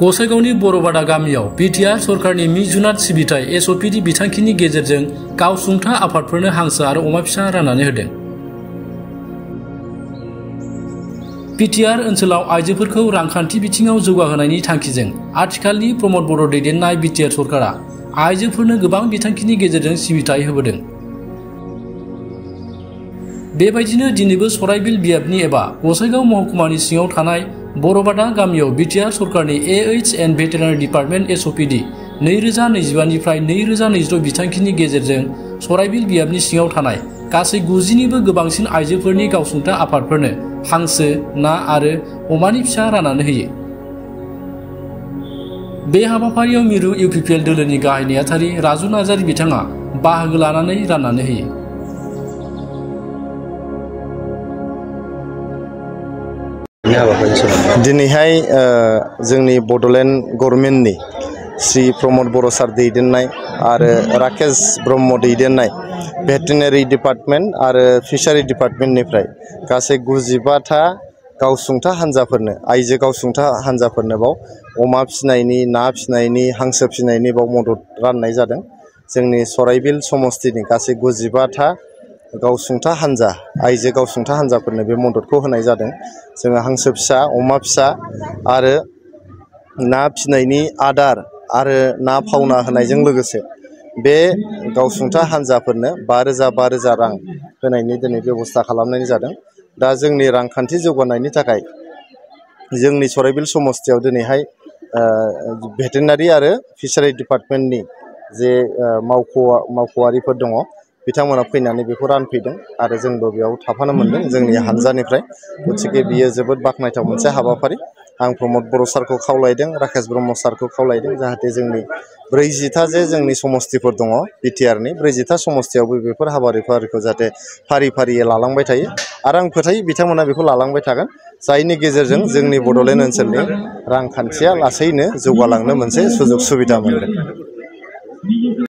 गसाइगावनि बरबादा गामियाव बिटिआर सरकारनि मि जुनार सिबिथाय एसअपिडि बिथांखिनि गेजेरजों गावसुंथा आफादफोरनो हांसो आरो अमा फिसा राननानै होदों। बिटिआर ओनसोलाव आइजोफोरखौ रांखान्थि बिथिङाव जौगाहोनायनि थांखिजों आथिखालनि प्रमद बर' दैदेननाय बिटिआर सरकारा आइजोफोरनो गोबां बिथांखिनि गेजेरजों सिबिथाय होबोदों। बेबायदिनो दिनैबो सराइबिल बियाबनि एबा गसाइगाव महकुमानि सिङाव थानाय बरबादा गामियाव बिटिआर सरकारनि एएइचएन भेटेरिनारि डिपार्टमेन्ट एसअपिडि 2025 निफ्राय 2026 बिथांखिनि गेजेरजों सराइबिल बियाबनि सिङाव थानाय गासै 90निबो गोबांसिन आइजोफोरनि गावसुंथा आफादफोरनो हांसो, ना आरो अमानि फिसा राननानै होयो। बे हाबाफारियाव मिरु इउपिपिएल दोलोनि गाहाय नेहाथारि राजु नार्जारी बिथाङा बाहागो लानानै राननानै होयो। दिनैहाय जोंनि बड'लेण्ड गभर्नमेन्टनि श्री प्रमद बर' सार दैदेननाय आरो राकेश ब्रह्म दैदेननाय भेटेरिनारि डिपार्टमेन्ट आरो फिसारि डिपार्टमेन्टनिफ्राय गासै 95था गावसुंथा हान्जाफोरनो आइजो गावसुंथा हान्जाफोरनो बाव अमा फिसिनायनि, ना फिसिनायनि, हांसो फिसिनायनि बाव मदद राननाय जादों। जोंनि सराइबिल समस्तिनि गासै 95था गावसुंथा हान्जा आइजो गावसुंथा हान्जाफोरनो बे मददखौ होनाय जादों। जोङो हांसो फिसा, अमा फिसा आरो ना फिसिनायनि आदार आरो ना फावना होनायजों लोगोसे बे गावसुंथा हान्जाफोरनो 5,000 रां होनायनि दिनै बेबस्था खालामनाय जादों। दा जोंनि रांखान्थि जौगानायनि थाखाय जोंनि सराइबिल समस्तियाव दिनैहाय भेटेरिनारि आरो फिसारि डिपार्टमेन्टनि जे मावख'आरिफोर दङ बिथांमोना फैनानै बेखौ रानफैदों आरो जोंबो बेयाव थाफानो मोनदों जोंनि हान्जानिफ्राय। गथिखे बियो जोबोद बाख्नायथाव मोनसे हाबाफारि। आं प्रमद बर' सारखौ खावलायदों, राकेश ब्रह्म सारखौ खावलायदों जाहाथे जोंनि 40था जे जोंनि समस्तिफोर दङ बिटिआरनि 40था समस्तियावबो बेफोर हाबाफारिखौ जाहाथे फारि फारियै लालांबाय थायो आरो आं फोथायो बिथांमोना बेखौ लालांबाय थागोन, जायनि गेजेरजों जोंनि बड'लेण्ड ओनसोलनि रांखान्थिया लासैनो जौगालांनो मोनसे सुजुग सुबिदा मोनगोन।